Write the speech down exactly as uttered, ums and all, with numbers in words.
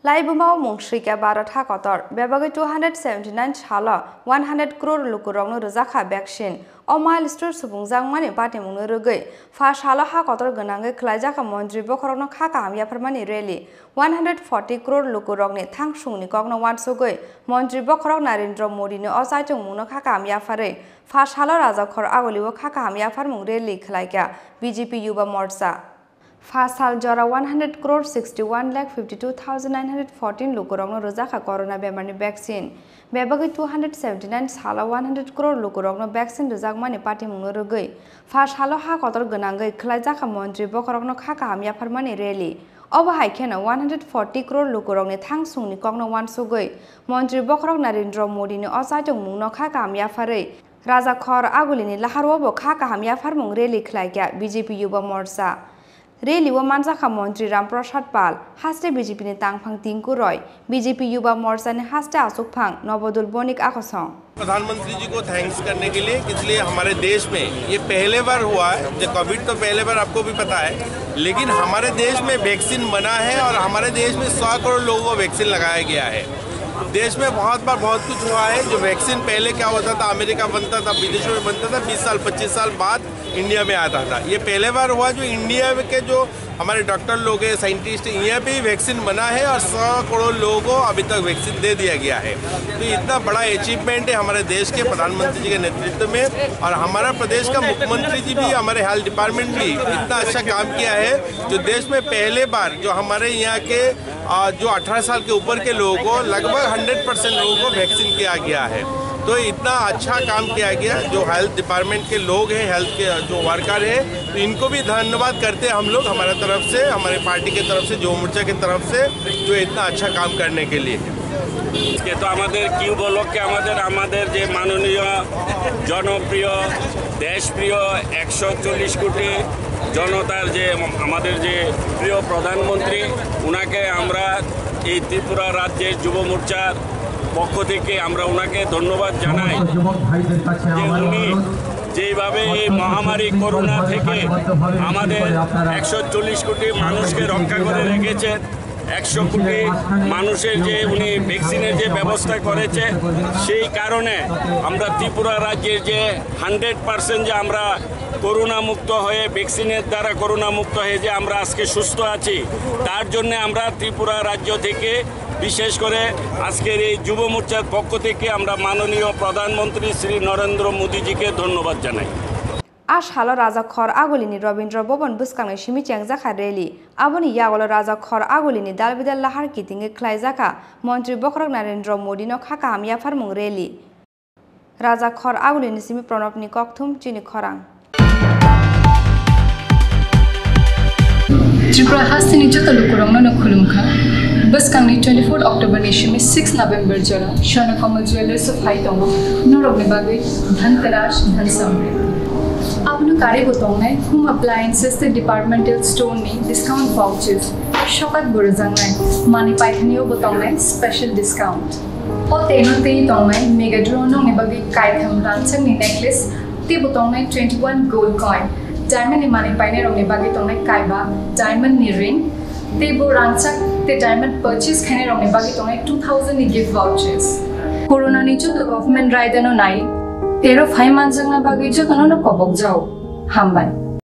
Laibuma o mung swikha Bharat ha kotor, bebagwi two hundred seventy nine salo one hundred crore lukurokno rwjakha vaccine. O milestone subungjakmani patimungno rwgwi pha salo ha kotor gwnangwi khwlaijakha montri bokhorokno kha kaham yapharmani rally. One hundred forty crore lukurokni thangsungni kokno uansugwi montri bokhorok Narendra Modini o chaitungmungno kha kaham yapharwi pha salo Rajakhor Agulio kha kaham yapharmung rally khwlaikha B J P Yuba Morcha. Pha sal jora one hundred crore sixty one lakh fifty two thousand nine hundred fourteen lukurokno rwjakha corona bemarni vaccine. Bebagwi two hundred seventy nine salo one hundred crore lukurokno vaccine rwjakmani patimungno rwgwi pha salo ha kotor gwnangwi khwlaijakha montri bokhorokno kha kaham yapharmani rally. Obo hai kheno one hundred forty crore lukurokni thangsungni kokno uansugwi montri bokhorok Narendra Modini o chaitungmungno kha kaham yapharwi Rajakhor Agulini laharobo kha kaham yapharmung rally khwlaikha B J P Yuba Morcha. Rally o manjakha montri Ram Prasad Pal, haste B J P ni tangphang Tinku Roy, B J P Yuba Morcha ni haste achukphang Nobodul Bonik akosong. प्रधानमंत्री जी को थैंक्स करने के लिए, इसलिए हमारे देश में ये पहले बार हुआ है, जो कोविड तो पहले बार आपको भी पता है, लेकिन हमारे देश में वैक्सीन बना है और हमारे देश में सौ करोड़ लोगों को वैक्सीन लगाया गया है। देश में बहुत बार बहुत कुछ हुआ है। जो वैक्सीन पहले क्या होता था, अमेरिका बनता था, विदेशों में बनता था, बीस साल पच्चीस साल बाद इंडिया में आता था। ये पहले बार हुआ जो इंडिया के जो हमारे डॉक्टर लोग हैं, साइंटिस्ट हैं, यहाँ पे ही वैक्सीन बना है और सौ करोड़ लोगों को अभी तक वैक्सीन दे दिया गया है। तो इतना बड़ा अचीवमेंट है हमारे देश के प्रधानमंत्री जी के नेतृत्व में, और हमारा प्रदेश का मुख्यमंत्री जी भी, हमारे हेल्थ डिपार्टमेंट भी इतना अच्छा काम किया है, जो देश में पहले बार जो हमारे यहाँ के, आ, जो अठारह साल के ऊपर के लोगों को, लगभग हंड्रेड परसेंट लोगों को वैक्सीन किया गया है। तो इतना अच्छा काम किया गया, जो हेल्थ डिपार्टमेंट के लोग हैं, हेल्थ के जो वर्कर हैं, तो इनको भी धन्यवाद करते हैं हम लोग, हमारे तरफ से, हमारे पार्टी के तरफ से, युवा मोर्चा के तरफ से, जो इतना अच्छा काम करने के लिए। আজকে তো আমাদের কি উপলক্ষে আমাদের, আমাদের যে মাননীয়, জনপ্রিয়, দেশপ্রিয় একশো চল্লিশ কোটি জনতার যে, আমাদের যে প্রিয় প্রধানমন্ত্রী, ওনাকে আমরা এই ত্রিপুরা রাজ্যের যুব মোর্চার পক্ষ থেকে আমরা ওনাকে ধন্যবাদ জানাই যে উনি যেইভাবে এই মহামারী করোনা থেকে আমাদের একশো চল্লিশ কোটি মানুষকে রক্ষা করে রেখেছেন, একশো কোটি মানুষের যে উনি ভ্যাকসিনের যে ব্যবস্থা করেছে, সেই কারণে আমরা ত্রিপুরা রাজ্যের যে হান্ড্রেড পার্সেন্ট যে আমরা করোনা মুক্ত হয়ে, ভ্যাকসিনের দ্বারা করোনা মুক্ত হয়ে যে আমরা আজকে সুস্থ আছি, তার জন্য আমরা ত্রিপুরা রাজ্য থেকে বিশেষ করে আজকের এই যুব মোর্চার পক্ষ থেকে আমরা মাননীয় প্রধানমন্ত্রী শ্রী নরেন্দ্র মোদীজিকে ধন্যবাদ জানাই। A salo Rajakhor Agulini Rabindra Bhavan bwskangni simi chengjakha rally. Aboni yagulo Rajakhor Agulini dalbidal lahar kitingwi khwlaijakha Montri Bokhorok Narendra Modino kha kaham yapharmung rally. Rajakhor Agulini simi Pranabni kokthum chini khorang. Tripura hasteni joto lukurokno no khulumkha. Bwskangni twenty-fourth October ni simi six November jora Swarnakamal Jewellers o phai tongo norokni bagwi Dhanteras, Dhan Samriddhi. Abono karwi bo tongnai Home Appliances tei Departmental Store ni discount vouchers, sokat bo rwjaknai, manwi paithani o bo tongnai special discount. O teno tei tongnai Mega Draw nokni bagwi kaitham rangchakni necklace, tei bo tongnai twenty one gold coin, diamond ni manwi painairokni bagwi tongnai kaiba diamond ni ring, tei bo rangchak tei diamond purchase khainairokni bagwi tongnai two thousand ni gift vouchers. Corona ni joto government raidano nai, tero phai manjakna bagwi jotono no kobok jao. Hambai.